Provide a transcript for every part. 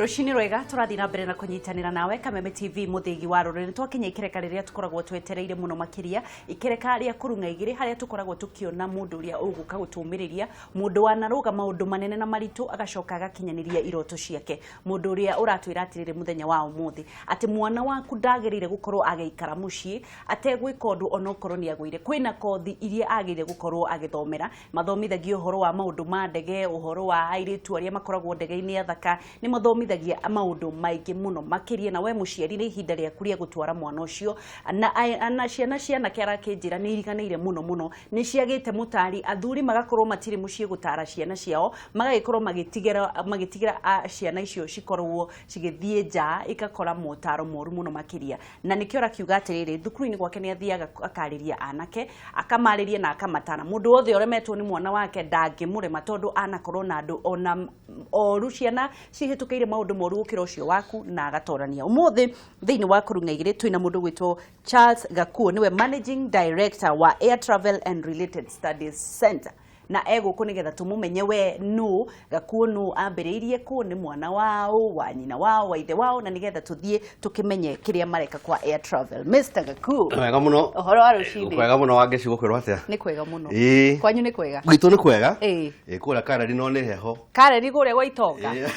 Rũcinĩ rwega, tũrathiĩ na mbere na kũnyitanĩra nawe Kameme TV mũthĩgi wa rũrĩrĩ. Twakinya ikereka rĩrĩa tũkoragwo twetereire mũno makĩria, ikereka rĩa kũrung'a igĩrĩ, harĩa tũkoragwo tũkĩona mũndũ ũrĩa ũgũka gũtũmĩrĩria, mũndũ wanarũga maũndũ manene na maritũ agacoka agakinyanĩria iroto ciake, mũndũ ũrĩa ũratwĩra atĩrĩrĩ mũthenya wa ũmũthĩ atĩ mwana waku ndagĩrĩire gũkorwo agĩikara mũciĩ ategwĩka ũndũ onokorwo nĩ agũire. Kwĩna kothi iria agĩrĩire gũkorwo agĩthomera, mathomithagia ũhoro wa maũndũ ma ndege, ũhoro wa airĩtu arĩa makoragwo ndege-inĩ athaka, nĩ mathomithagia maũndũ maingĩ mũno makĩria. Na we mũciari, nĩ ihinda rĩaku rĩa gũtwara mwana ũcio na ciana cianake arakĩnjĩra nĩ iriganĩire mũno mũno, nĩ ciagĩte mũtari, athuri magakorwo matirĩ mũciĩ gũtara ciana ciao, magagĩkorwo magĩtigĩra ciana icio cikorwo cigĩthiĩ nja igakora motaro moru mũno makĩria. Na nĩkĩo arakiuga atĩrĩrĩ, thukuru-inĩ gwake nĩ athiaga akarĩria anake, akamarĩria na akamatara. Mũndũ wothe ũremetwo nĩ mwana wake ndangĩmũrema, tondũ anakorwo na andũ ona oru, ciana cihĩtũkĩire maũndũ moru gũkĩra ũcio waku, na agatorania. Ũmũthĩ thĩinĩ wa kũrung'a igĩrĩ twĩna mũndũ gwĩtwo Charles Gakuo, nĩwe Managing Director wa Air Travel and Related Studies Center, na egũkũ nĩgetha tũmũmenye we nũ, Gakuo nũ, ambĩrĩirie kũ, nĩ mwana wao, wa nyina wao, wa ithe wao, na nĩgetha tũthiĩ tũkĩmenye kĩrĩa mareka kwa Air Travel. Mr Gakuo. Wega mũno. Ũhoro wa rũcinĩ? Kwega mũno, Wangeci, gũkwĩrwo atĩa? Nĩ kwega mũno. Ĩĩ. Kwanyu nĩ kwega? Gwitũ nĩ kwega. Ĩĩ. Ĩĩ, kũrĩa Kareri no nĩ heho. Kareri kũrĩa gwa itonga. Ĩĩ.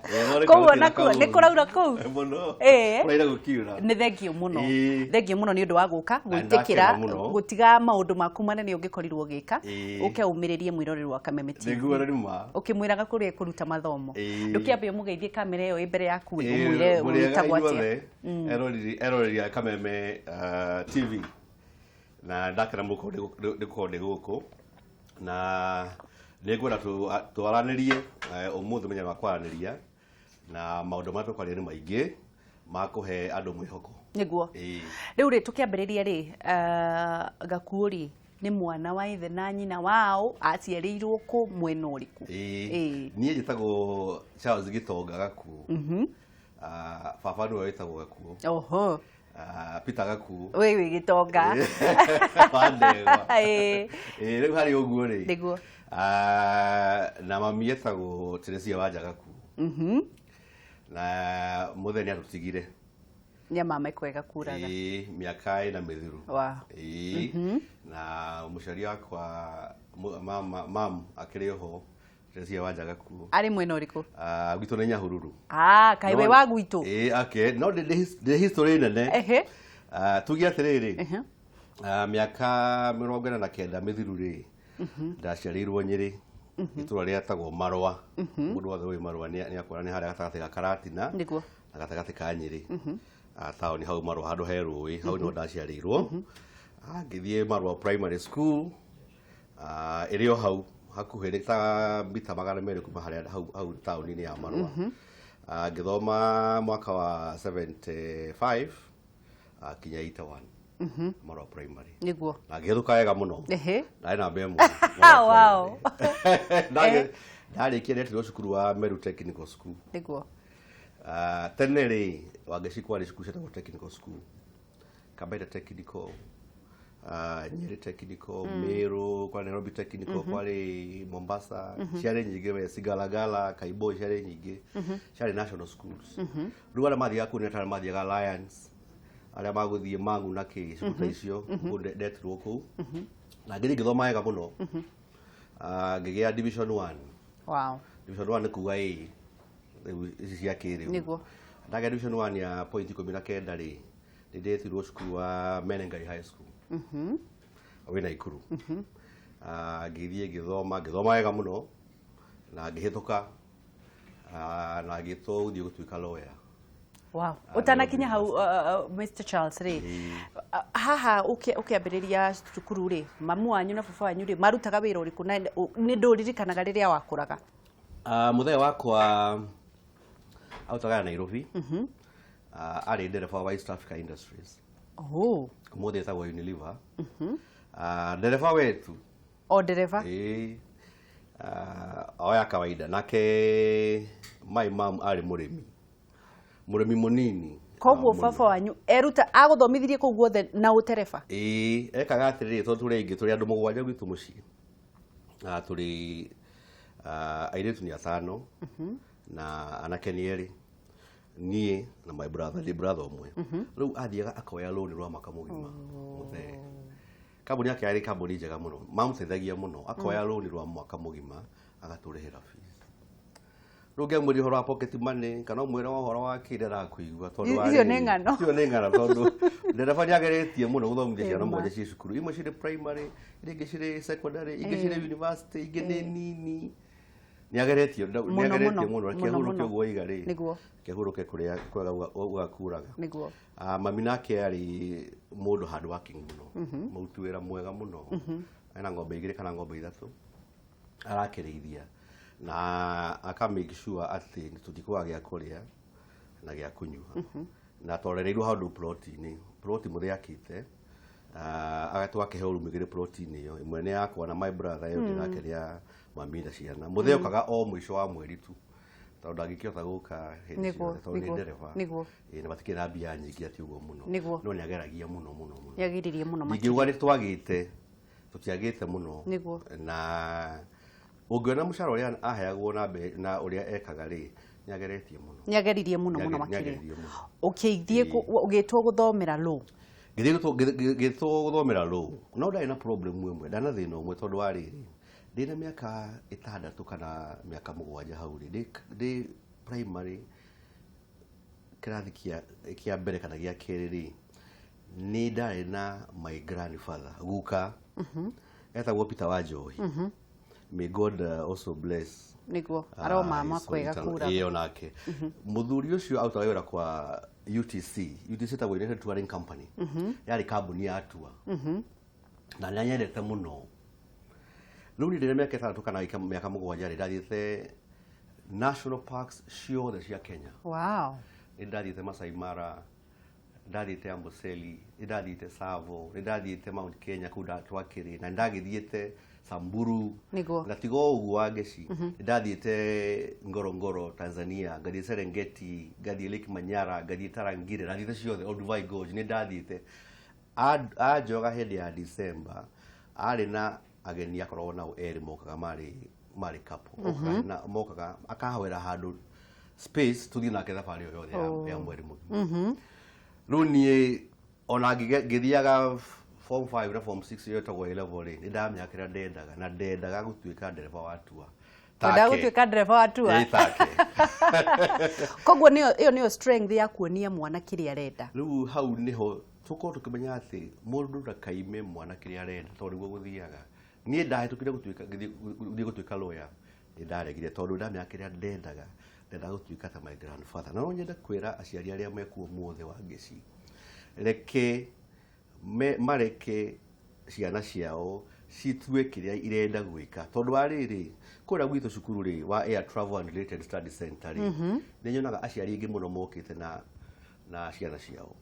Ĩĩ, Kũu onakuo nĩ kũraura kũu? Mũno. Ĩĩ. Kũraira gũkiura. Nĩ thengio mũno. Ĩĩ. Thengio mũno nĩ ũndũ wa gũka Na gwĩtĩkĩra nĩndakena mũno. gũtiga maũndũ maku manene ũngĩkorirwo ũgĩka, Ĩĩ. ũke ũmĩrĩrie mwĩroreri wa Kameme TV. Nĩguo, na nĩ ma. Ũkĩmwĩraga kũrĩa kũruta mathomo. Ĩĩ. Ndũkĩambe ũmũgeithie kamera ĩyo ĩ mbere yaku ĩ, Ĩĩ, ũmwĩre mũrĩega wĩtagwo atĩa. inyuothe, eroreri a Kameme TV, na ndakena mũno nĩ gũkorwo ndĩ gũkũ, na nĩ ngwenda twaranĩrie ũmũthĩ, mũthenya wa kwaranĩria, na maũndũ marĩa tũkwaria nĩ maingĩ ma kũhe andũ mwĩhoko. Nĩguo. Ĩĩ. Rĩu rĩ, tũkĩambĩrĩria rĩ, Gakuo rĩ, nĩ mwana wa ithe na nyina wao, aciarĩirwo kũ, mwena ũrĩkũ? Ĩĩ. Ĩĩ. Niĩ njĩtagwo Charles Gĩtonga Gakuo. Baba nĩwe wĩtagwo Gakuo. Peter Gakuo. Wĩ gĩtonga. Wa Ndegwa. Ĩĩ. Ĩĩ, rĩu harĩ ũguo rĩ. Nĩguo. Na mami etagwo Teresia Wanja Gakuo. Na mũthee nĩ atũtigire. Nĩ mama kwega kuraga. Ĩĩ, mĩaka 4 mĩthiru. Ĩĩ. Na mũciari wakwa mama mam akĩrĩ oho, Teresia Wanja Gakuo. Arĩ mwena ũrĩkũ? Gwitũ nĩ Nyahururu. Ah, kaĩ we wa gwitũ. Ĩĩ, okay. No ndĩ history nene. Tuge atĩrĩrĩ, mĩaka 49 mĩthiru rĩ, ndaciarĩirwo Nyĩrĩ, itũra rĩetagwo Marũa. Mũndũ wothe ũĩ Marũa nĩ akuona nĩ harĩa gatagatĩ ga Karatina na gatagatĩ ka Nyĩrĩ. Taũni hau Marũa, handũ he rũĩ, hau nĩho ndaciarĩirwo. Ngĩthiĩ Marũa Primary School, ĩrĩ o hau hakuhĩ, nĩ ta mita 200 kuma harĩa hau taũni-inĩ ya Marũa. Ngĩthoma mwaka wa 75 kinya 81, Marũa Primary. Na ngĩhĩtũka wega mũno. Ndarĩ namba 1. Ndarĩkia ndetirwo cukuru wa Meru Technical School. Tene rĩ, Wangeci, kwarĩ cukuru cietagwo technical school, Kambaita Technical, Nyeri Technical, Meru, kwarĩ Nairobi Technical, kwarĩ Mombasa, ciarĩ nyingĩ we, Sigalagala, Kaiboi, ciarĩ nyingĩ, ciarĩ national schools. Rĩu arĩa mathiaga kũu nĩ arĩa mathiaga Alliance, arĩa magũthiĩ Mang'u na kĩ, cukuru ta icio. Kũu ndetirwo kũu na ngĩthiĩ ngĩthoma wega mũno. Ngĩgĩa division 1. Division 1 nĩ kuga A rĩu ici cia kĩrĩu. Ndagĩa division 1 ya point 19 rĩ, nĩ ndetirwo cukuru wa Menengai High School wĩ Naikuru. Ngĩthiĩ ngĩthoma, ngĩthoma wega mũno na ngĩhĩtũka. Na ngĩtwo gũthiĩ gũtuĩka lawyer. Ũtanakinya hau, Mr Charles rĩ, haha ũkĩambĩrĩria cukuru rĩ, mamu wanyu na baba wanyu rĩ, marutaga wĩra ũrĩkũ, na nĩ ndũririkanaga rĩrĩa wakũraga? Mũthee wakwa arutaga wĩra Nairobi. Arĩ ndereba wa East Africa Industries. Ũmũthĩ ĩtagwo Unilever. Ndereba wetu. O ndereba? Ĩĩ. O ya kawaida. Nake my mom arĩ mũrĩmi. Mũrĩmi mũnini. Koguo Mũno. Baba wanyu eruta agũthomithirie kũu guothe na ũtereba? Ĩĩ, ekaga atĩrĩrĩ, tondũ tũrĩ aingĩ, tũrĩ andũ mũgwanja gwitũ mũciĩ. Tũrĩ Airĩtu nĩ atano na anake nĩ erĩ, niĩ na my brother, ndĩ brother ũmwe. Rĩu athiaga akoya loan rwa mwaka mũgima. Mũthee kambuni yake yarĩ kambuni njega mũno, mamũteithagia mũno, akoya loan rwa mwaka mũgima agatũrĩhĩra fees. Rĩu ngĩamwĩria ũhoro wa pocket money kana ũmwĩre ũhoro wa kĩ, ndarakuigua tondũ wa Icio nĩ rĩrĩ, ng'ano. Icio nĩ ng'ano tondũ ndereba nĩageretie mũno gũthomithia ciana Ĩma. mũgwanja ciĩ cukuru, imwe cirĩ primary, iria ingĩ cirĩ secondary, ingĩ cirĩ university, ingĩ nĩ nini. Nĩageretie Mũno, nĩageretie mũno, mũno. Reke mũno, ahurũke mũno. ũguo waiga rĩ, Nĩguo. reke ahurũke kũrĩa kwega gũgakuraga. Nĩguo. Mami nake arĩ mũndũ hard working mũno, mũruti wĩra mwega mũno. Ena ng'ombe igĩrĩ kana ng'ombe ithatũ arakĩrĩithia na aka make sure atĩ tũtikwaga gĩa kũrĩa na gĩa kũnyua, na twarereirwo handũ ploti-inĩ, ploti mũthee akĩte, agatwakĩheo rumu igĩrĩ ploti-inĩ ĩyo, ĩmwe nĩ yakwa na my brother, ĩyo ĩngĩ nake nĩ ya mami na ciana. Mũthee okaga o mũico wa mweri tu tondũ ndangĩkĩhota gũka hĩndĩ Nĩguo, ciothe tondũ nĩ nĩguo, ndereba. nĩguo. Ĩĩ, na matikĩrĩ na mbia nyingĩ atĩ ũguo mũno. Nĩguo. No nĩageragia mũno mũno mũno. Nĩageririe mũno makĩria. Ndingiuga nĩ twagĩte, tũtiagĩte mũno. Nĩguo. Na ũngĩona mũcara ũrĩa aheagwo na na ũrĩa ekaga rĩ, nĩageretie mũno. Nĩageririe mũno mũno makĩria. Nĩageririe mũno. Ũkĩthiĩ ũgĩtwo gũthomera law. Ngĩthiĩ ngĩtwo gũthomera law, no ndarĩ na problem ĩmwe, ndarĩ na thĩna ũmwe tondũ wa rĩrĩ, ndĩna mĩaka 6 kana mĩaka 7 hau rĩ, ndĩ primary kĩrathi kĩa mbere kana gĩa kerĩ rĩ, nĩ ndarĩ na my grandfather guka etagwo Peter Wanjohi. May God also bless. Nĩguo, aromama kwega kura. Ĩyo nake mũthuri ũcio arutaga wĩra kwa UTC. UTC ĩtagwo United Touring Company, yarĩ kambuni ya tour, na nĩ anyendete mũno. Rĩu niĩ ndĩna mĩaka 6 kana mĩaka 7 rĩ, ndathiĩte national parks ciothe cia Kenya. Wow. Nĩ ndathiĩte Masai Mara, ndathiĩte Amboseli, nĩ ndathiĩte Tsavo, nĩ ndathiĩte Mount Kenya kũu twakĩrĩ, na nĩ ndagĩthiĩte Samburu. Nĩguo. Na tiga o ũguo wa Ngeci, nĩ ndathiĩte Ngorongoro Tanzania, ngathiĩ Serengeti, ngathiĩ Lake Manyara, ngathiĩ Tarangire, ndathiĩte ciothe, Olduvai Gorge nĩ ndathiĩte. Anjoga hĩndĩ ya December, arĩ na ageni akoragwo nao erĩ mokaga marĩ couple. Mokaga na mokaga akahoera handũ space tuthiĩ nake thabarĩ ĩyo yothe ya mweri mũgima. Rĩu niĩ ona ngĩthiaga form 5 na form 6 ĩyo ĩtagwo A level rĩ, nĩ ndamenya kĩrĩa ndendaga, na ndendaga gũtuĩka ndereba wa tour. Wendaga gũtuĩka ndereba wa tour? Ĩĩ, take. Koguo ĩyo nĩyo strength ya kuonia mwana kĩrĩa arenda. Rĩu hau nĩho tũkorwo tũkĩmenya atĩ mũndũ ndakaime mwana kĩrĩa arenda tondũ nĩguo gũthiaga. Niĩ ndahĩtũkire gũtuĩka gũthiĩ gũtuĩka lawyer, nĩ ndaregire tondũ ndamenya kĩrĩa ndendaga, ndendaga gũtuĩka ta my grandfather. Na no nyende kwĩra aciari arĩa mekuo ũmũthĩ wa Ngeci, reke mareke ciana ciao citue kĩrĩa irenda gwĩka tondũ wa rĩrĩ, kũrĩa gwitũ cukuru rĩ wa Air Travel and Related Study Center rĩ, nĩ nyonaga aciari aingĩ mũno mokĩte na ciana ciao,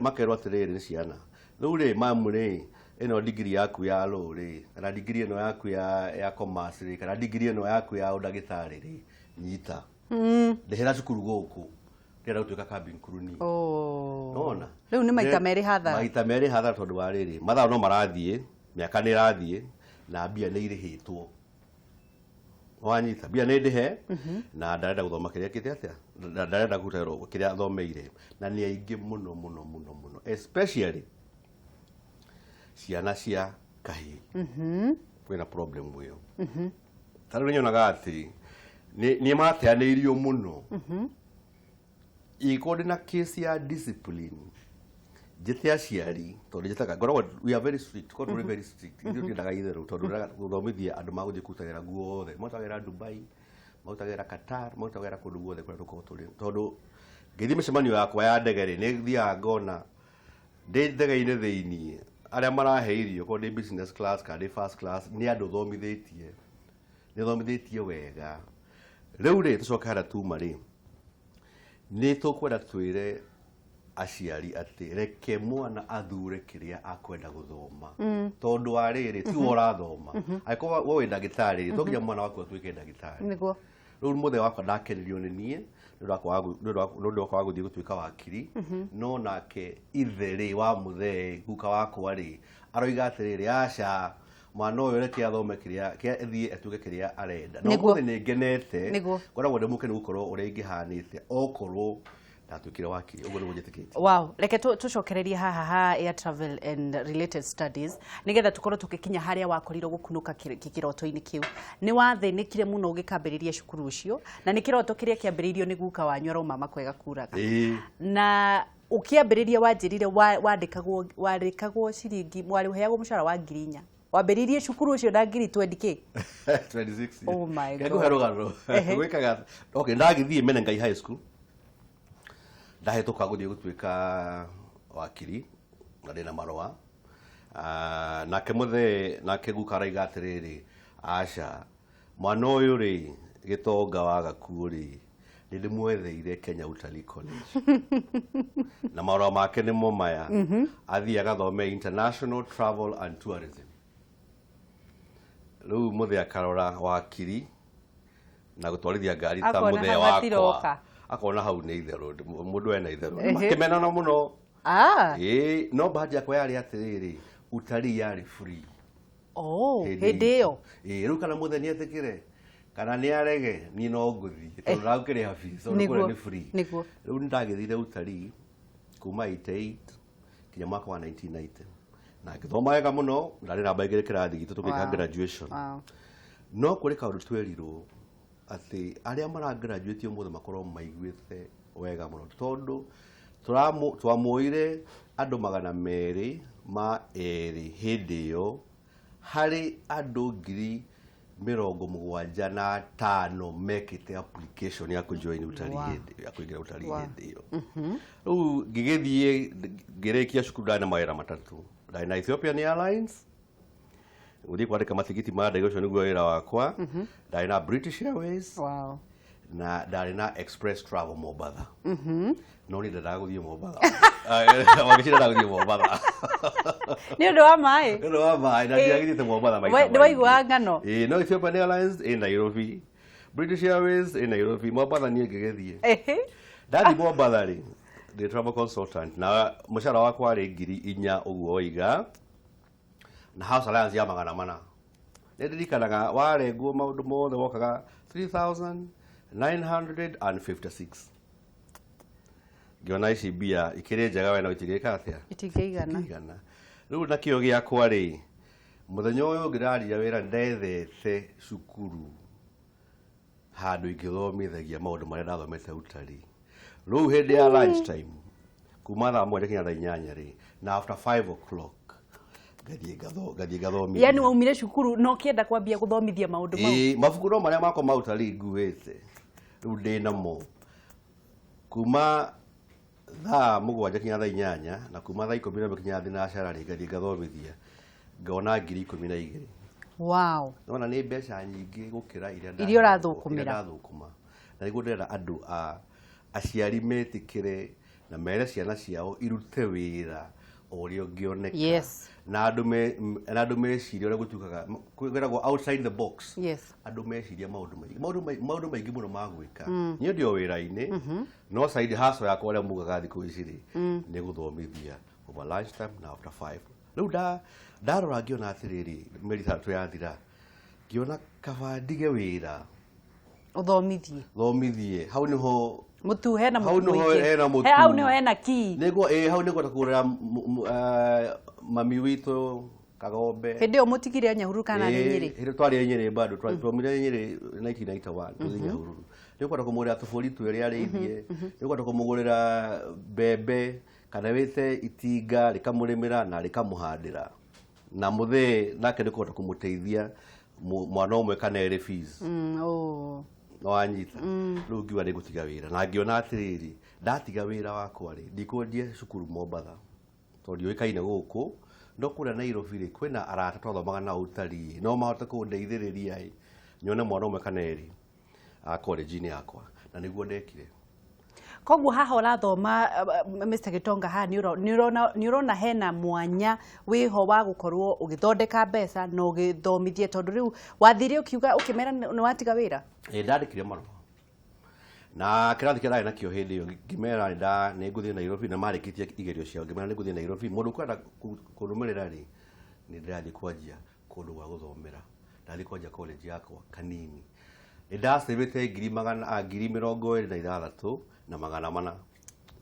makerwo atĩrĩrĩ nĩ ciana rĩu rĩ, mamu rĩ, ĩno degree yaku ya law rĩ, kana degree ĩno yaku ya commerce rĩ, kana degree ĩno yaku ya ũndagĩtarĩ rĩ, nyita ndĩhĩra cukuru gũkũ, ndĩrenda gũtuĩka cabin crew niĩ. Nona? Rĩu nĩ maita merĩ hathara. Maita merĩ hathara tondũ wa rĩrĩ, mathaa no marathiĩ, mĩaka nĩ ĩrathiĩ, na mbia nĩ irĩhĩtwo. Wanyita, mbia nĩ ndĩhe, na ndarenda gũthoma kĩrĩa kĩte atĩa? Ndarenda kũruta kĩrĩa athomeire. Na nĩ aingĩ mũno mũno mũno mũno, especially ciana cia kahĩĩ. Kwĩna problem ĩyo. Ta rĩu nyonaga atĩ nĩ mateanĩirio mũno. Ingĩkorwo ndĩna case ya discipline, njĩte aciari, tondũ njĩtaga, ngoragwo, we are very strict, tũkoragwo tũrĩ very strict. Ithuĩ tũtiendaga itherũ, tondũ ndĩrenda gũthomithia andũ magũthiĩ kũruta wĩra guothe. Marutaga wĩra Dubai, marutaga wĩra Qatar, marutaga wĩra kũndũ guothe kũrĩa tũkoragwo tũrĩ. Tondũ ngĩthiĩ mĩcemanio yakwa ya ndege rĩ, nĩ thiaga ngona ndĩ ndege-inĩ thĩiniĩ, arĩa marahe irio, korwo ndĩ business class kana ndĩ first class, nĩ andũ thomithĩtie. Nĩ thomithĩtie wega. Rĩu rĩ, tũcoke harĩa tuma rĩ, nĩ tũkwenda twĩre aciari atĩ reke mwana athure kĩrĩa akwenda gũthoma. Tondũ wa rĩrĩ, ti we ũrathoma. Angĩkorwo we wĩ ndagĩtarĩ rĩ, to nginya mwana waku atuĩke ndagĩtarĩ. Rĩu mũthee wakwa ndakenirio nĩ niĩ, nĩ ũndũ wakwa wa gũthiĩ gũtuĩka wakiri, no nake ithe rĩ wa mũthee, guka wakwa rĩ, aroiga atĩrĩrĩ, aca, Mwana ũyũ reke athome kĩrĩa kĩa athiĩ atuĩke kĩrĩa arenda. Na Nĩguo. ũmũthĩ nĩ ngenete. Nĩguo. Ngoragwo ndĩ mũkenu gũkorwo ũrĩa ingĩhanĩte okorwo ndatuĩkire wakiri. Ũguo nĩguo njĩtĩkĩtie. Wow, reke tucokererie haha ha air travel and related studies nigetha tukorwo tugikinya haria wakorirwo gukunuka kiroto-inĩ kiu. Nĩ wathĩnĩkire mũno ũgĩkambĩrĩria cukuru ũcio, na nĩ kĩroto kĩrĩa kĩambĩrĩirio nĩ guka wanyu arauma makwega kuraga. Na ũkĩambĩrĩria wanjĩrire wandĩkagwo warĩkagwo ciringi, warĩheagwo mũcara wa 4,000. Wambĩrĩirie cukuru ũcio na ngiri 20 kĩ? 26. Oh my Reke God. ngũhe rũgano. Gwĩkaga okay, ndagĩthiĩ Menengai High School, ndahĩtũka gũthiĩ gũtuĩka wakiri na ndĩna marũa. Nake mũthee, nake guka araiga atĩrĩrĩ, aca, mwana ũyũ rĩ, gĩtonga wa Gakuũ rĩ, nĩ ndĩmwetheire Kenya Utalii College na marũa make nĩmo maya, athiĩ agathome International Travel and Tourism. Rĩu mũthee akarora wakiri na gũtwarithia ngari ta Akona mũthee hau wakwa, hatiroka. Akona hau nĩ itherũ, mũndũ ena itherũ. Makĩmenana mũno. Ĩĩ, no bahati yakwa yarĩ atĩrĩrĩ, utalii yarĩ free. Oh, hĩndĩ ĩyo. Ĩĩ, rĩu kana mũthee nĩ etĩkĩre kana nĩ arege, niĩ no ngũthiĩ tondũ ndagũkĩrĩha fees, tondũ kũrĩa nĩ free. Rĩu nĩ ndagĩthire utalii kuma 88 nginya mwaka wa 1990, na ngĩthoma wega mũno, ndarĩ namba 2 kĩrathi gitũ tũgĩka graduation. No kũrĩ kaũndũ twerirwo atĩ arĩa mara graduate ũmũthĩ makorwo maiguĩte wega mũno, tondũ twamuoire andũ 220 hĩndĩ ĩyo harĩ andũ 75,000 mekĩte application ya kũjoin utalii hĩndĩ ya kũingĩra utalii hĩndĩ ĩyo. Rĩu ngĩgĩthiĩ ngĩrĩkia cukuru, ndarĩ na mawĩra matatũ. Ndarĩ na Ethiopian Airlines, gũthiĩ kwandĩka matigiti ma ndege, ũcio nĩguo wĩra wakwa. Ndarĩ na British Airways na ndarĩ na Express Travel Mombatha. No niĩ ndendaga gũthiĩ Mombatha. Wangĩci, ndendaga gũthiĩ Mombatha Nĩ ũndũ wa maĩ. Nĩ ũndũ wa maĩ, na ndiagĩthiĩte Mombatha maita Nĩ waiguaga maingĩ. ng'ano? Ĩĩ, no Ethiopian Airlines ĩ Nairobi, British Airways ĩ Nairobi, Mombatha niĩ ngĩgĩthiĩ. Ndathi Mombatha rĩ, ndĩ travel consultant na mũcara wakwa warĩ 4,000 ũguo waiga, na house allowance ya 400. Nĩ ndirikanaga warengwo maũndũ mothe wokaga 3956. Ngĩona ici mbia ikĩrĩ njega we, no itingĩka atĩa? Itingĩigana. Itingĩigana. Rĩu na kĩo gĩakwa rĩ, mũthenya ũyũ ũngĩ ndarire wĩra, ndethete cukuru handũ ingĩthomithagia maũndũ marĩa ndathomete utalii. Rĩu hĩndĩ ya lunch time, kuma thaa 7 nginya thaa 8 rĩ, na after 5 o'clock ngathiĩ ngathomithia. Yani waumire cukuru na ũkĩenda kwambia gũthomithia maũndũ mau. Ĩĩ, mabuku no marĩa makwa ma utalii nguĩte rĩu ndĩ namo, kuma thaa 7 nginya thaa 8, na kuma thaa 11 nginya thinacara rĩ, ngathiĩ ngathomithia, ngona 12,000. Nona nĩ mbeca nyingĩ gũkĩra iria Iria ũrathũkũmĩra. Iria ndathũkũma. Na nĩguo ndĩrenda andũ a aciari metĩkĩre na mere ciana ciao irute wĩra o ũrĩa ũngĩoneka. Na andũ na andũ mecirie ũrĩa gũtuĩkaga kwĩragwo outside the box. Andũ meciria maũndũ maingĩ, maũndũ maingĩ mũno ma gwĩka. Niĩ ndĩ o wĩra-inĩ, no side hustle yakwa, ũrĩa mugaga thikũ ici rĩ, nĩ gũthomithia over lunch time na after 5. Rĩu ndarora ngĩona atĩrĩrĩ, mĩeri 6 yathira, ngĩona kaba ndige wĩra, Ũthomithie. Thomithie. Hau nĩho Mũtu hena hau mũtu nĩho mũingĩ. hena mũtu. Hau nĩho hena key. Nĩguo, ĩ, hau nĩguo kũgũrĩra mami witũ kagombe. Hĩndĩ ĩyo mũtigire Nyahururu kana nĩ Nyĩrĩ? Hĩndĩ twarĩ Nyĩrĩ bado, twaumire Nyĩrĩ 1991 tũthiĩ Nyahururu. Nĩ ũkwenda kũmũgũrĩra tũbũri twĩrĩ arĩithie, nĩ ũkwenda kũmũgũrĩra mbembe kana wĩte itinga rĩkamũrĩmĩra na rĩkamũhandĩra, na mũthee nake nĩ kũhota kũmũteithia mwana ũmwe kana erĩ fees. Oh. No wanyita? Rĩu ngiuga nĩ ngũtiga wĩra, na ngĩona atĩrĩrĩ, ndatiga wĩra wakwa rĩ, ndikwendia cukuru Mombatha tondũ ndiũĩkaine gũkũ, no kũrĩa Nairobi rĩ, kwĩna arata twathomaga nao utalii, no mahote kũndeithĩrĩria ĩ, nyone mwana ũmwe kana erĩ a college-inĩ yakwa, na nĩguo ndekire. Koguo haha ũrathoma, Mr. Gitonga, haha nĩ ũrona hena mwanya wĩho wa gũkorwo ũgĩthondeka mbeca na ũgĩthomithie, tondũ rĩu wathire ũkiuga ũkĩmera nĩ watiga wĩra. Ĩ, ndandĩkire marũa na kĩrathi kĩrĩa ndarĩ nakĩo hĩndĩ ĩyo, ngĩmera nĩ ngũthiĩ Nairobi, na marĩkĩtie igerio ciao, ngĩmera nĩ ngũthiĩ Nairobi, mũndũ ũkwenda kũnũmĩrĩra rĩ, nĩ ndĩrathiĩ kwanjia. Kũndũ gwa gũthomera ndathiĩ kwanja college yakwa kanini, nĩ ndacĩbĩte ngiri magana a 26,400,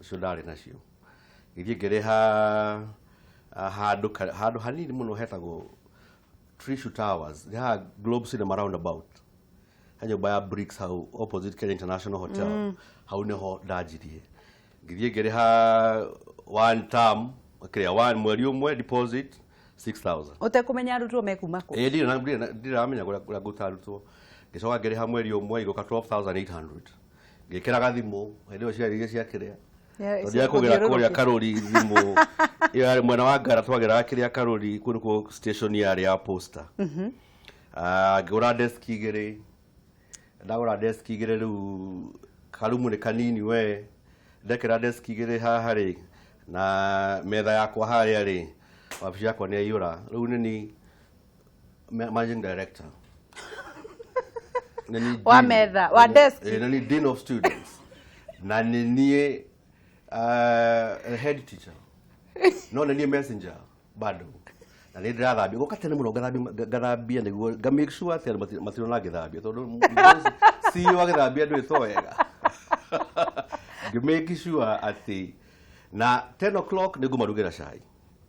icio ndarĩ nacio. Ngĩthiĩ ngĩrĩha handũ hanini mũno hetagwo Trishu Towers, nĩ haha Globe Cinema roundabout, he nyũmba ya bricks hau opposite Kenya International Hotel. Hau nĩho ndanjirie. Ngĩthiĩ ngĩrĩha one term, kĩrĩa, one mweri ũmwe, deposit 6000. Ũtekũmenya arutwo mekuma kũ? Ĩĩ, ndirĩ ramenya kũrĩa ngũruta arutwo. Ngĩcoka ngĩrĩha mweri ũmwe, igũka 12,800. Ngĩkĩra gathimũ hĩndĩ ĩyo ciarĩ iria cia kĩrĩa, tondũ cia ya kũgĩra kũrĩa gũthiũrũrũkia. Karũri thimũ ĩyo yarĩ mwena wa Ngara, twagĩraga kĩrĩa Karũri, kũu nĩkuo station yarĩ ya posta. Ngĩgũra desk igĩrĩ. Ndagũra desk igĩrĩ, rĩu karumu nĩ kanini we. Ndekĩra desk igĩrĩ haha rĩ, na metha yakwa harĩa rĩ, wabici yakwa nĩ yaiyũra. Rĩu nĩ ni managing director. Nĩ ni Wa dean. Metha, wa desk. Nĩ ni dean of students na nĩ niĩ head teacher, no nĩ niĩ messenger bado, na nĩ ndĩrathambia gũka tene mũno, ngathambia nĩguo nga make sure atĩ andũ matirona ngĩthambia, tondũ CEO agĩthambia ndũĩ to wega. Ngĩ make sure atĩ na 10 o'clock nĩ ngũmarugĩra cai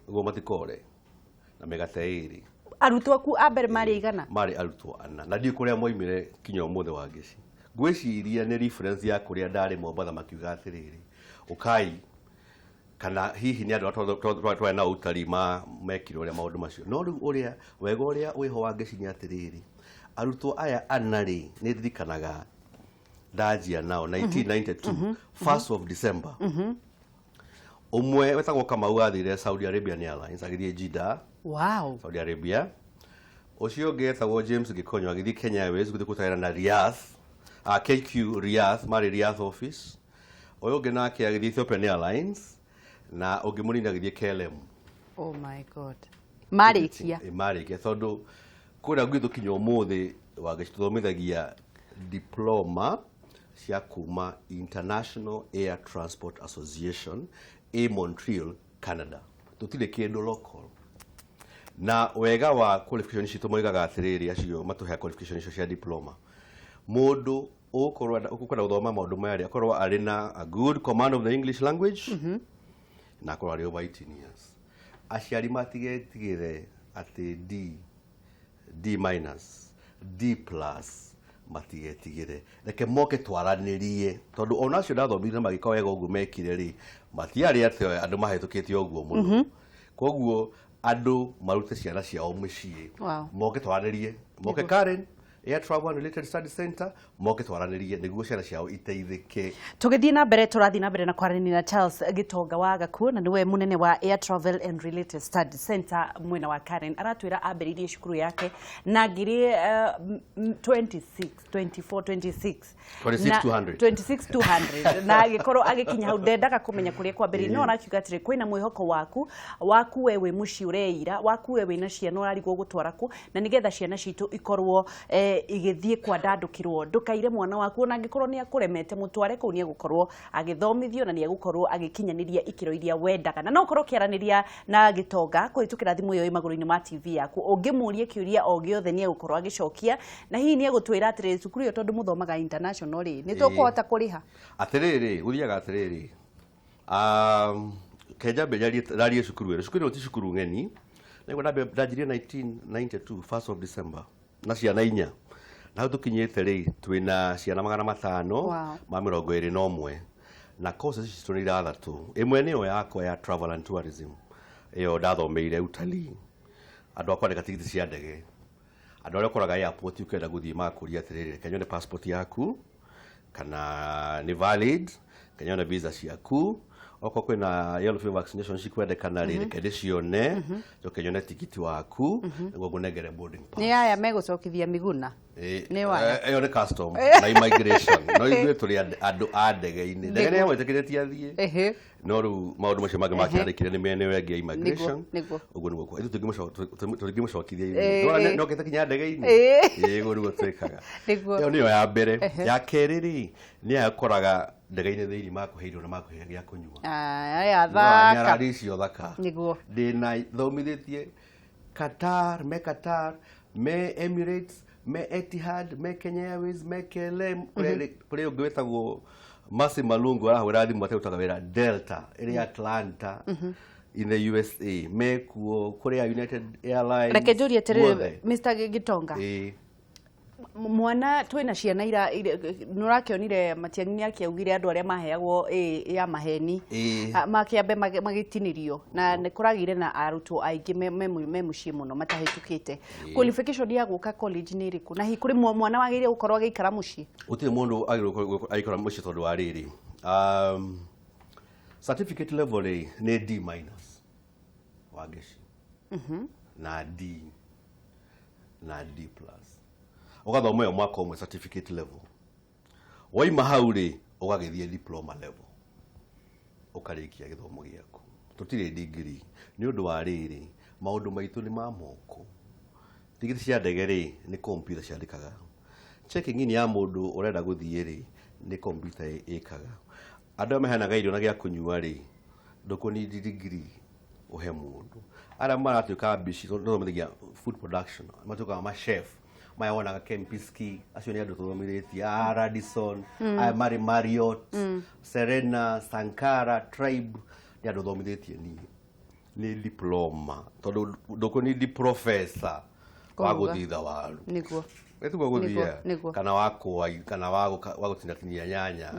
nĩguo matikore, na mĩgate ĩrĩ. Arutwo aku a mbere marĩ igana? Marĩ arutwo ana, na ndiũ kũrĩa moimire kinya ũmũthĩ wa ngĩci. Ngwĩciria nĩ reference ya kũrĩa ndarĩ Mombatha, makiuga atĩrĩrĩ, ũkai, kana hihi nĩ andũ arĩa twarĩ nao utari ma mekire ũrĩa maũndũ macio. No rĩu ũrĩa wega ũrĩa wĩho wa ngĩci nĩ atĩrĩrĩ, arutwo aya ana rĩ, nĩ ndirikanaga ndanjia nao 1992 1st of December. Ũmwe wetagwo Kamau athire Saudi Arabian Airlines, agĩthiĩ Jeddah, Saudi Arabia. Ũcio ũngĩ etagwo James Gikonyo, agĩthiĩ Kenya Airways gũthiĩ kũrutĩra na Riyadh, KQ Riyadh, marĩ Riyadh office. Ũyũ ũngĩ nake agĩthiĩ Ethiopian Airlines, na ũngĩ mũnini agĩthiĩ KLM. Oh my God, marĩkia? Ĩ, marĩkia, tondũ kũrĩa gwitũ kinya ũmũthĩ wangĩcitũthomithagia diploma cia kuma International Air Transport Association ĩ Montreal, Canada. Tũtirĩ kĩndũ local. Na wega wa qualification citũ, moigaga atĩrĩrĩ, acio matũhea qualification icio cia diploma, mũndũ ũgũkorwo ũkwenda gũthoma maũndũ maya rĩ, akorwo arĩ na a good command of the English language na akorwo arĩ over 18 years. Aciari matigetigĩre atĩ D, D minus, D plus, matigetigĩre, reke moke twaranĩrie, tondũ ona acio ndathomire na magĩka wega ũguo mekire rĩ, matiarĩ atĩ andũ mahĩtũkĩte ũguo mũno. Koguo andũ marute ciana ciao mũciĩ, moke twaranĩrie, moke Karen Air Travel and Related Study Center, moke twaranĩrie nĩguo ciana ciao iteithĩke. Tũgĩthiĩ na mbere, tũrathiĩ na mbere na kwaranĩria na Charles Gitonga wa Gakuo, na nĩwe mũnene wa Air Travel and Related Study Center mwena wa Karen. Aratwĩra ambĩrĩirie cukuru yake na ngiri 26 24 26. 26,200. 26,200, na agĩkorwo agĩkinya hau ndendaga kũmenya kũrĩa kwambĩrĩirie, no arakiuga atĩrĩ, kwĩna mwĩhoko waku we wĩ mũciĩ ũreira waku, we wĩna ciana ũrarigwo gũtwara kũ, na nĩgetha ciana citũ ikorwo igĩthiĩ kwandandũkĩrwo. Ndũkaire mwana waku, ona angĩkorwo nĩ akũremete, mũtware kũu, nĩ egũkorwo agĩthomithio na nĩ egũkorwo agĩkinyanĩria ikĩro iria wendaga. Na no ũkorwo ũkĩaranĩria na Gĩtonga kũhĩtũkĩra thimũ ĩyo ĩ magũrũ-inĩ ma TV yaku. Ũngĩmũria kĩũria o gĩothe, nĩ egũkorwo agĩcokia, na hihi nĩ egũtwĩra atĩrĩ, cukuru ĩyo tondũ mũthomaga international rĩ, nĩ tũkũhota kũrĩha? Atĩrĩrĩ, gũthiaga atĩrĩrĩ, kenjambe rarie cukuru ĩno. Cukuru ĩno ti cukuru ng'eni. Nĩguo ndanjirie 1992 1st of December na ciana inya, na hau tũkinyĩte rĩ, twĩna ciana 521, na courses citũ nĩ ithathatũ. Ĩmwe nĩyo yakwa ya travel and tourism, ĩyo ndathomeire utalii, andũ a kwandĩka tigiti cia ndege, andũ arĩa ũkoraga airport ũkĩenda gũthiĩ magakũria atĩrĩrĩ, reke nyone passport yaku kana nĩ valid, reke nyone visa ciaku, okorwo kwĩna yellow fever vaccination cikwendekana rĩ, reke ndĩcione, njoke nyone tigiti waku nĩguo ngũnengere boarding pass. Nĩ aya megũcokithia Miguna? Nĩ waya. Ĩyo nĩ custom na immigration, no ithuĩ tũrĩ andũ a ndege-inĩ. Ndege nĩ yamwĩtĩkĩrĩtie athiĩ, no rĩu maũndũ macio mangĩ makĩrarĩkire nĩ mene ĩyo ĩngĩ ya immigration. Ũguo nĩguo ithuĩ tũtingĩmũcokithia ithuĩ. Nokĩte kinya ndege-inĩ. Ĩĩ, ũguo nĩguo twĩkaga. Ĩyo nĩyo ya mbere. Ya kerĩ rĩ, nĩ aya ũkoraga ndege-inĩ thĩinĩ makũhe irio na makũhe gĩa kũnyua. Aya thaka. Nyarari icio thaka. Ndĩna thomithĩtie Qatar, me Qatar, me Emirates, me Etihad, me Kenya Airways, me KLM, kũrĩ ũngĩ wĩtagwo Mercy Malungu arahũra thimũ atarutaga wĩra Delta ĩrĩ Atlanta in the USA, mekuo kũrĩ a United Airlines. Reke njũrie atĩrĩrĩ, Guothe. Mr Gitonga. Ĩĩ. Mwana twĩna ciana ira nĩ ũrakĩonire Matiang'i nĩ akĩaugire andũ arĩa maheagwo A ya maheni makĩambe magĩtinĩrio, na nĩ kũragĩire na arutwo aingĩ me mũciĩ mũno matahĩtũkĩte. Qualification ya gũka college nĩ ĩrĩkũ, na hihi kũrĩ mwana wagĩrĩire gũkorwo agĩikara mũciĩ? Gũtirĩ mũndũ agĩrĩirwo agĩikara mũciĩ tondũ wa rĩrĩ, certificate level rĩ nĩ D minus, Wangeci, na D na D plus. Ũgathoma ĩyo mwaka ũmwe certificate level, waima hau rĩ ũgagĩthiĩ diploma level, ũkarĩkia gĩthomo gĩaku. Tũtirĩ degree nĩ ũndũ wa rĩrĩ, maũndũ maitũ nĩ ma moko. Tigiti cia ndege rĩ nĩ computer ciandĩkaga, checking in ya mũndũ ũrenda gũthiĩ rĩ nĩ computer ĩkaga, andũ arĩa maheanaga irio na gĩa kũnyua rĩ ndũkũnidi degree ũhe mũndũ, arĩa maratuĩka mbici tũthomithagia food production, matuĩkaga ma chef maya wonaga Kempinski, acio nĩ andũ tũthomithĩtie, a Radisson, aya marĩ Marriott, Serena, Sankara, Tribe, nĩ andũ thomithĩtie niĩ nĩ diploma, tondũ ndũkũnidi professor wa Kũruga. Gũthitha waru. Ĩtiguo gũthia kana wa kũa kana wa wa gũtinatinia nyanya,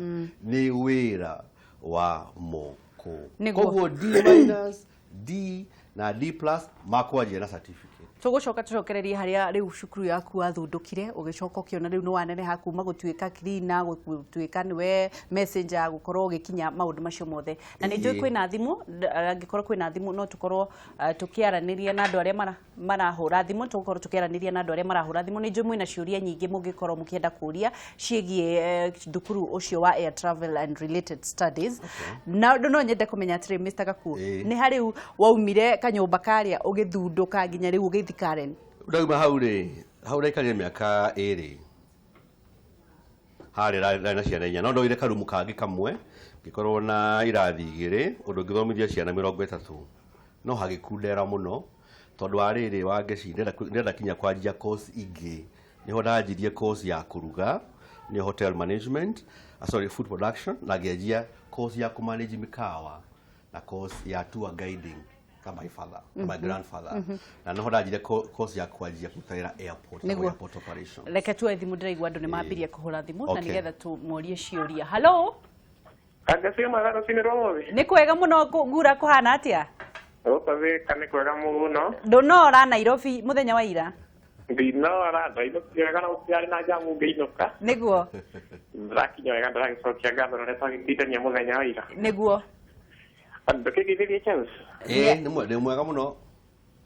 nĩ wĩra wa moko. Koguo D minus, D na D plus makwanjia na certificate. Tũgũcoka tũcokererie harĩa rĩu cukuru yaku wathundũkire, ũgĩcoka ũkĩona rĩu nĩ waneneha kuma gũtuĩka cleaner, gũtuĩka nĩwe messenger, gũkorwo ũgĩkinya maũndũ macio mothe. Na nĩ njũĩ kwĩna thimũ, angĩkorwo kwĩna thimũ no tũkorwo tũkĩaranĩria na andũ arĩa marahũra thimũ, tũgũkorwo tũkĩaranĩria na andũ arĩa marahũra thimũ. Nĩ njũĩ mwĩna ciũria nyingĩ mũngĩkorwo mũkĩenda kũria ciĩgiĩ thukuru ũcio wa Air Travel and Related Studies. Na no nyende kũmenya atĩrĩ, Mr Gakuo, nĩ harĩ waumire kanyũmba karĩa ũgĩthundũka nginya rĩu ũgĩthiĩ Karen? Ndauma hau rĩ, hau ndaikarire mĩaka 2 harĩa ndarĩ na ciana 4, no ndoire karumu kangĩ kamwe ngĩkorwo na irathi 2, ũndũ ngĩthomithia ciana 30, no hagĩkundera mũno tondũ wa rĩrĩ, Wangeci, ndĩrenda kinya kwanjia course ingĩ. Nĩho ndanjirie course ya kũruga, nĩ hotel management, sorry, food production, na ngĩanjia course ya kũmanage mĩkawa na course ya tour guiding ta my father, ta my grandfather, na noho ndanjirie course ya kwanjia kũruta wĩra airport, airport operation. Reke tuoe thimũ, ndĩraigua andũ nĩ mambirie kũhũra thimũ na nĩgetha tũmorie ciũria. Hello. Angacio mwega rũcinĩ rwa ũmũthĩ. Nĩ kwega mũno, ngura kũhana atĩa? Gũkũ Thĩka nĩ kwega mũno. Ndũnora Nairobi mũthenya wa ira? Ndinora, ndainũkire wega na gũtirarĩ na jamu ngĩinũka. Ndĩrakinya wega, ndĩragĩcokia ngatho na ũrĩa twagĩtindania mũthenya wa ira. Ndũkĩgeithĩrie Charles. Ĩĩ, nĩ mwega mũno.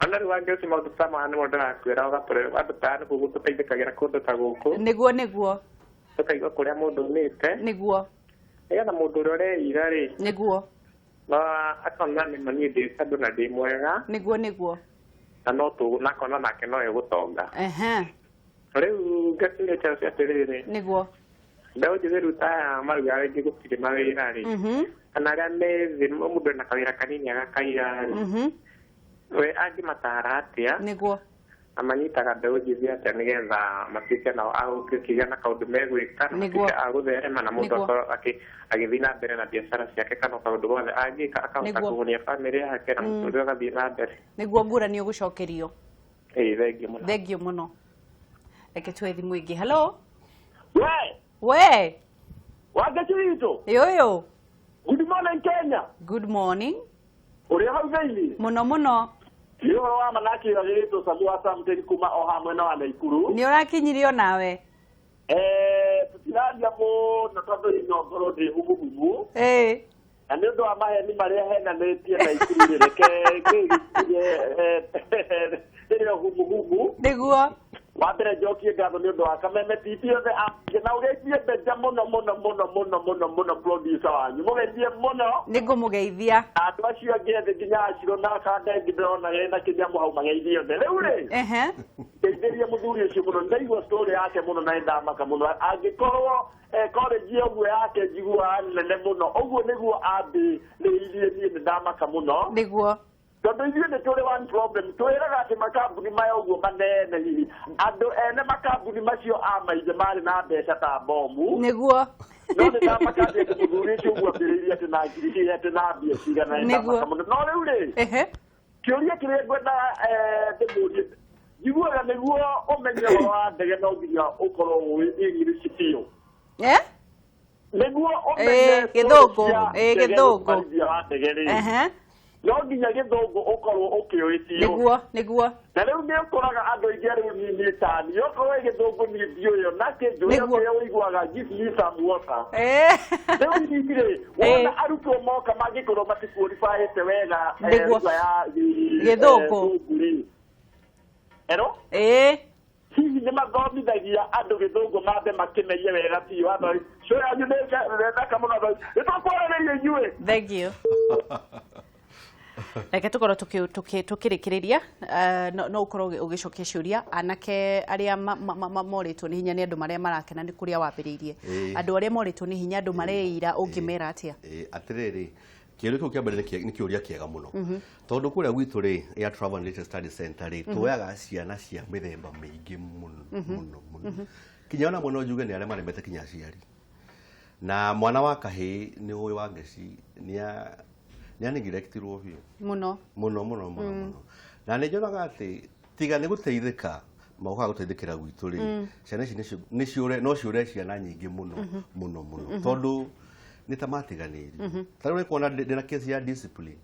Ona rĩu Wangeci, maũndũ ta maya nĩmo ndĩrakwĩra, ũgatũre andũ ta aya nĩguo gũtũteithĩkagĩra kũndũ ta gũkũ. Nĩguo nĩguo. Tũkaigua kũrĩa mũndũ umĩte. Nĩgetha mũndũ ũrĩa ũreira rĩ na akona nĩma niĩ ndĩ tondũ na ndĩ mwega. Nĩguo nĩguo. Na no tũ na akona nake no egũtonga. Rĩu ngakĩũria Charles atĩrĩrĩ, mbeũ njĩthĩ rĩu ta aya marauga rĩngĩ gũtirĩ mawĩra rĩ, kana arĩa me thĩ, mũndũ ena kawĩra kanini agakaira rĩ, we angĩmatara atĩa na manyitaga mbeũ njĩthĩ atĩa nĩgetha matuĩke nao a gũkĩgĩa na kaũndũ megwĩka na matuĩke a gũtherema na mũndũ akorwo agĩthiĩ na mbere na biacara ciake kana kaũndũ gothe angĩka akahota kũhũnia bamĩrĩ yake na mũtũrĩre ũgathiĩ na mbere? Nĩguo, ngura, nĩ ũgũcokerio. Ĩĩ, thengiũ mũno. Thengiũ mũno. Reke tuoe thimũ ĩngĩ. Hello. We! We. Wangeci witũ. Ĩũyũ. Good morning, Kenya. Good morning. Ũrĩ hau thĩinĩ? Mũno mũno. Nĩ ũhoro wa manakĩra gĩgĩtwo Sami wa Samteni kuma o haha mwena wa Naikuru. Nĩ ũrakinyirio nawe? Tũtiraria mũno tondũ ino ngorwo ndĩ humuhumu. Na nĩ ũndũ wa maheni marĩa henanĩtie Naikuru rĩ, reke ngĩgĩtige rĩrĩa humuhumu. Wa mbere njokie ngatho nĩ ũndũ wa Kameme TV othe na ũgeithie Benja mũno mũno mũno mũno mũno mũno, producer wanyu mũgeithie mũno. Nĩ ngũmũgeithia. Andũ acio angĩ ethĩ nginya Aciro na Kanda ĩngĩ ndĩrona ena kĩnyamũ hau, mageithie othe. Rĩu rĩ, ngeithĩrie mũthuri ũcio mũno, ndaigua story yake mũno na nĩndamaka mũno. Angĩkorwo college ũguo yake njiguaga nene mũno ũguo nĩguo ambĩrĩirie, niĩ nĩndamaka mũno. Tondũ ithuĩ nĩ tũrĩ one problem, twĩraga atĩ makambuni maya ũguo manene hihi andũ ene makambuni macio a maithe marĩ na mbeca ta bomu. Nĩguo. No nĩ ndamakambia atĩ mũthuri ũcio ũguo ambĩrĩirie atĩ na ngiri atĩ na mbia cigana, nĩ ndamaka mũno. No rĩu rĩ, kĩũria kĩrĩa ngwenda ndĩmũrie, njiguaga nĩguo ũmenye ũhoro wa ndege no nginya ũkorwo ũĩ English biũ. Nĩguo ũmenye Gĩthũngũ, gĩthũngũ. wa ndege rĩ, no nginya gĩthũngũ ũkorwo ũkĩũĩ biũ. Nĩguo, nĩguo. Na rĩu nĩ ũkoraga andũ aingĩ rĩu niĩ tani okorwo gĩthũngũ niĩ ndiũĩ nake njũĩ kĩrĩa ũiguaga, give me some water. Rĩu hihi rĩ, wona arutwo moka mangĩkorwo matiqualifyĩte wega lugha ya gĩthũngũ rĩ. Hello? Hihi nĩ mathomithagia andũ gĩthũngũ mambe makĩmenye wega biũ? Andũ cio yanyu nĩ thaka mũno, nĩ tũkwarĩrĩria inyuĩ. Thank you. Reke tũkorwo tũkĩrĩkĩrĩria, no ũkorwo ũgĩcokia ciũria. Anake arĩa morĩtwo nĩ hinya nĩ andũ marĩa marakena nĩ kũrĩa wambĩrĩirie, andũ arĩa morĩtwo nĩ hinya, andũ mareira, ũngĩmera atĩa? Atĩrĩrĩ, kĩũria kĩu kĩa mbere nĩ kĩũria kĩega mũno, tondũ kũrĩa gwitũ rĩ, Air Travel and Related Studies Center rĩ, tuoyaga ciana cia mĩthemba mĩingĩ mũno mũno mũno, kinya ona mũno njuge nĩ arĩa maremete kinya aciari. Na mwana wa kahĩĩ nĩ ũĩ wa ngeci nĩ nĩaneglectirwo biũ mũno mũno mũno mũno mũno. Na nĩ njonaga atĩ tiga nĩ gũteithĩka mokaga gũteithĩkĩra gwitũ rĩ, ciana ici nĩ ciũre, no ciũre ciana nyingĩ mũno mũno mũno, tondũ nĩ ta matiganĩirio. Ta rĩu kuona ndĩna kesi ya discipline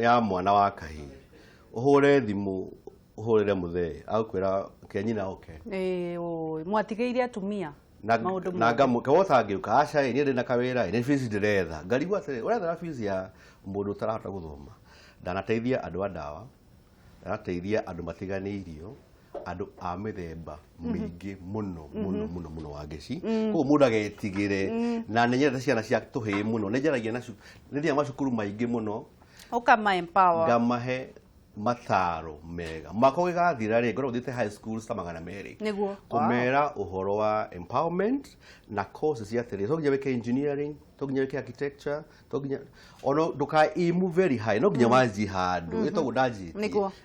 ya mwana wa kahĩĩ, ũhũre thimũ ũhũrĩre mũthee agũkwĩra ke nyina oke. Mwatigĩire atumia na ngamũke wotangĩũka, aca niĩ ndĩna kawĩra, nĩ fees ndĩretha. Ngarigwo atĩrĩ, ũrethera fees ya mũndũ ũtarahota gũthoma. Ndanateithia andũ a ndawa, ndanateithia andũ matiganĩirio, andũ a mĩthemba mĩingĩ mũno mũno mũno mũno wa ngeci. Koguo mũndũ agetigĩre. Na nĩ nyendete ciana cia tũhĩĩ mũno, nĩ njaragia nacio, nĩ thiaga macukuru maingĩ mũno, ũkama empower, ngamahe mataro mega. Mwaka ũgĩgathira rĩ, ngoragwo thiĩte high schools ta 200 nĩguo kũmera ũhoro wa empowerment na courses cia atĩrĩ, to nginya wĩke engineering, to nginya wĩke architecture, to nginya ono ndũka aim very high, no nginya wanjie handũ. Ĩtagwo ndanjĩtie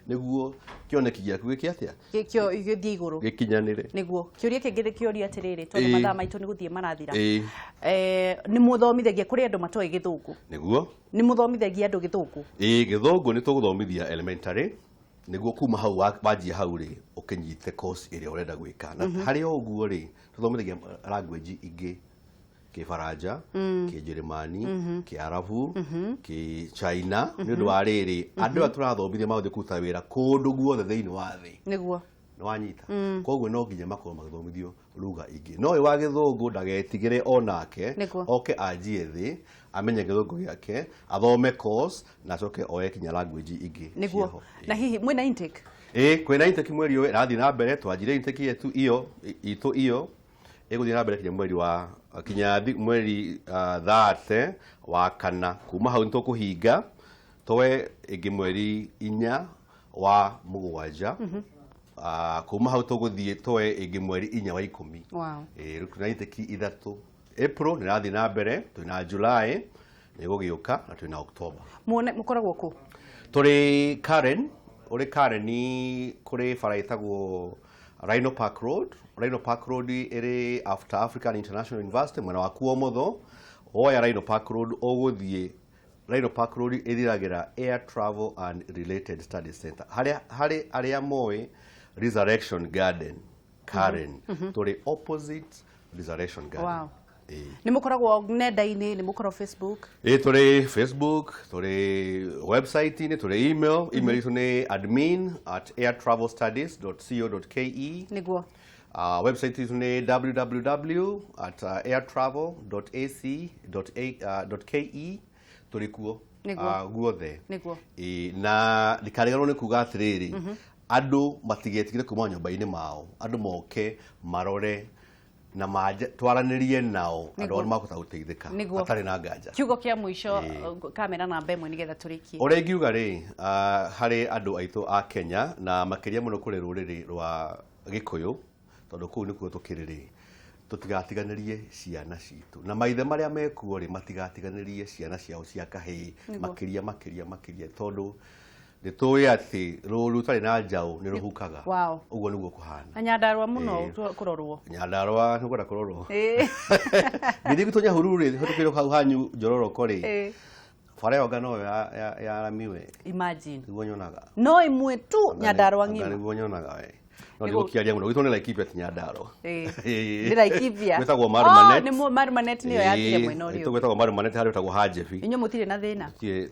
nĩguo kĩoneki gĩaku gĩke atĩa, gĩkĩo gĩthiĩ igũrũ, gĩkinyanĩre. Nĩguo kĩũria kĩngĩ nĩ kĩũria atĩrĩrĩ, tondũ mathaa maitũ nĩ gũthiĩ marathira. Nĩ mũthomithagia kũrĩ andũ matoĩ gĩthũngũ? Nĩguo. Nĩ mũthomithagia andũ gĩthũngũ? Gĩthũngũ nĩ tũgũthomithia elementary, nĩguo kuma hau wanjia hau rĩ, ũkĩnyite course ĩrĩa ũrenda gwĩka. Na harĩ o ũguo rĩ, tũthomithagia language ingĩ, Kĩbaranja, Kĩnjĩrĩmani, Kĩarabu, Kĩchina, nĩ ũndũ wa rĩrĩ, andũ aya tũrathomithia magũthiĩ kũruta wĩra kũndũ guothe thĩinĩ wa thĩ. Nĩguo. Nĩ wanyita. Koguo no nginya makorwo magĩthomithio lugha ingĩ. No ũyũ wa gĩthũngũ ndagetigĩre onake, oke anjie thĩ, amenye gĩthũngũ gĩake, athome course na acoke oe kinya language ingĩ. Nĩguo. Na hihi mwĩna intake? Kwĩna intake mweri ũyũ ĩrathiĩ na mbere, twanjire intake yetu iyo itũ iyo ĩgũthiĩ na mbere kinya mweri wa kinya mweri 30 wa kana. Kuma hau nĩtũkũhinga toe ĩngĩ mweri 4 wa 7. Kuma hau tũgũthiĩ toe ĩngĩ mweri 4 wa 10. Wow. Rĩu twĩna intake 3. April nĩ ĩrathiĩ na mbere, twĩna July nĩ ĩgũgĩũka na twĩna October. Muone mũkoragwo kũ? Tũrĩ Karen, ũrĩ Karen kũrĩ bara ĩtagwo Rhino Park Road. Rhino Park Road ĩrĩ after African International University mwena wa Kuomotho. Woya Rhino Park Road ũgũthiĩ Rhino Park Road ĩthiragĩra Air Travel and Related Studies Center. Harĩ arĩa moĩ Resurrection Garden, Karen. Tũrĩ opposite Resurrection Garden. Wow. Nĩ mũkoragwo nenda-inĩ, nĩ mũkoragwo Facebook? Tũrĩ Facebook, tũrĩ website-inĩ, tũrĩ email. Email itũ nĩ admin@airtravelstudies.co.ke. Nĩguo. Website itũ nĩ www.airtravel.ac.ke. Tũrĩ kuo guothe. Nĩguo. Na ndikariganĩrwo nĩ kuga atĩrĩrĩ, andũ matigetigĩre kuma nyũmba-inĩ mao, andũ moke marore na twaranĩrie nao, andũ arĩa makũhota gũteithĩka hatarĩ na nganja. Kiugo kĩa mũico, kamera namba 1 nĩgetha tũrĩkie. Ũrĩa ingiuga rĩ, harĩ andũ aitũ a Kenya na makĩria mũno kũrĩ rũrĩrĩ rwa Gĩkũyũ, tondũ kũu nĩkuo tũkĩrĩ rĩ, Tũtigatiganĩrie ciana citũ, na maithe marĩa mekuo rĩ, matigatiganĩrie ciana ciao cia kahĩĩ, makĩria makĩria makĩria, tondũ nĩ tũĩ atĩ rũru rũtarĩ na njaũ nĩ rũhukaga. Ũguo nĩguo kũhana. Na Nyandarua mũno kũrorwo. Nyandarua nĩ kwenda kũrorwo. Ngĩthiĩ gwitũ Nyahururu rĩ, hĩtũkĩire hau hanyu Njororoko rĩ, bara ĩyo anga noyo ya rami we. Imagine. Nĩguo nyonaga. No ĩmwe tu Nyandarua ng'ima. Nĩguo nyonaga we. No ndigũkĩaria mũno. Gwitũ nĩ Laikipia ti Nyandarua. Nĩ Laikipia. Gwĩtagwo Marumanet. Nĩ Marumanet nĩyo yathire mwena ũrĩa. Gwitũ gwĩtagwo Marumanet, harĩa gwĩtagwo Hajebi. Inyuĩ mũtirĩ na thĩna?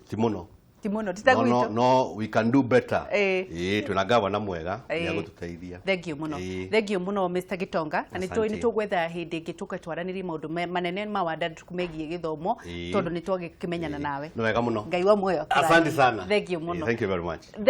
Ti mũno. Ti mũno, ti ta gwitũ. No, we can do better. Ĩĩ, twĩna gavana mwega, nĩ agũtũteithia. Thank you mũno. Thank you mũno Mr. Gitonga. Na nĩ tũgwetha hĩndĩ ĩngĩ tũke twaranĩrie maũndũ manene ma wandandũku megiĩ gĩthomo, tondũ nĩ twagĩkĩmenyana nawe. Nĩ wega mũno. Ngai wa muoyo. Asante sana. Thank you mũno. Thank you very much. Thank